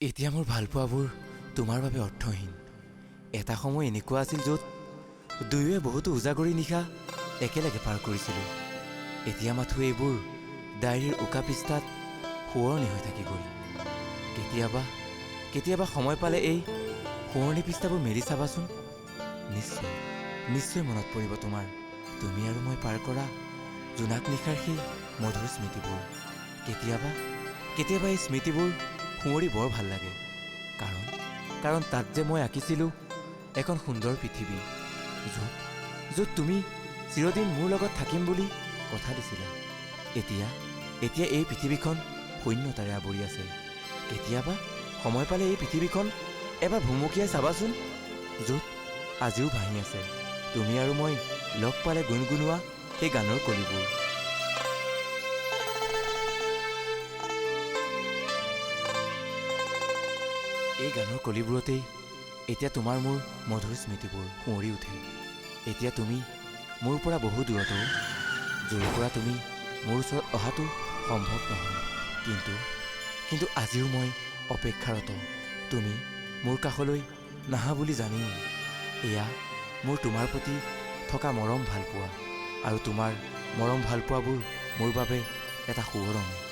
এতিয়া মোৰ ভালপোৱাবোৰ তোমাৰ বাবে অৰ্থহীন। এটা সময় এনেকুৱা আছিল য'ত দুয়োৱে বহুতো উজাগৰী নিশা একেলগে পাৰ কৰিছিলোঁ। এতিয়া মাথো এইবোৰ ডায়েৰীৰ উকা পৃষ্ঠাত সোঁৱৰণি হৈ থাকি গ'ল। কেতিয়াবা কেতিয়াবা সময় পালে এই সোঁৱৰণি পৃষ্ঠাবোৰ মেলি চাবাচোন, নিশ্চয় নিশ্চয় মনত পৰিব তোমাৰ তুমি আৰু মই পাৰ কৰা জোনাক নিশাৰ সেই মধুৰ স্মৃতিবোৰ। কেতিয়াবা কেতিয়াবা এই স্মৃতিবোৰ সুঁৱৰি বৰ ভাল লাগে, কাৰণ কাৰণ তাত যে মই আঁকিছিলোঁ এখন সুন্দৰ পৃথিৱী, য'ত য'ত তুমি চিৰদিন মোৰ লগত থাকিম বুলি কথা দিছিলা। এতিয়া এতিয়া এই পৃথিৱীখন শূন্যতাৰে আৱৰি আছে। কেতিয়াবা সময় পালে এই পৃথিৱীখন এবাৰ ভুমুকিয়াই চাবাচোন, য'ত আজিও ভাঁহি আছে তুমি আৰু মই লগ পালে গুণগুণোৱা সেই গানৰ কলিবোৰ। এই গানৰ কলিবোৰতেই এতিয়া তোমাৰ মোৰ মধুৰ স্মৃতিবোৰ সুঁৱৰি উঠে। এতিয়া তুমি মোৰ পৰা বহু দূৰতো, য'ৰ পৰা তুমি মোৰ ওচৰত অহাটো সম্ভৱ নহয়, কিন্তু কিন্তু আজিও মই অপেক্ষাৰত তুমি মোৰ কাষলৈ নাহা বুলি জানিও। এয়া মোৰ তোমাৰ প্ৰতি থকা মৰম ভালপোৱা, আৰু তোমাৰ মৰম ভালপোৱাবোৰ মোৰ বাবে এটা সোঁৱৰণি।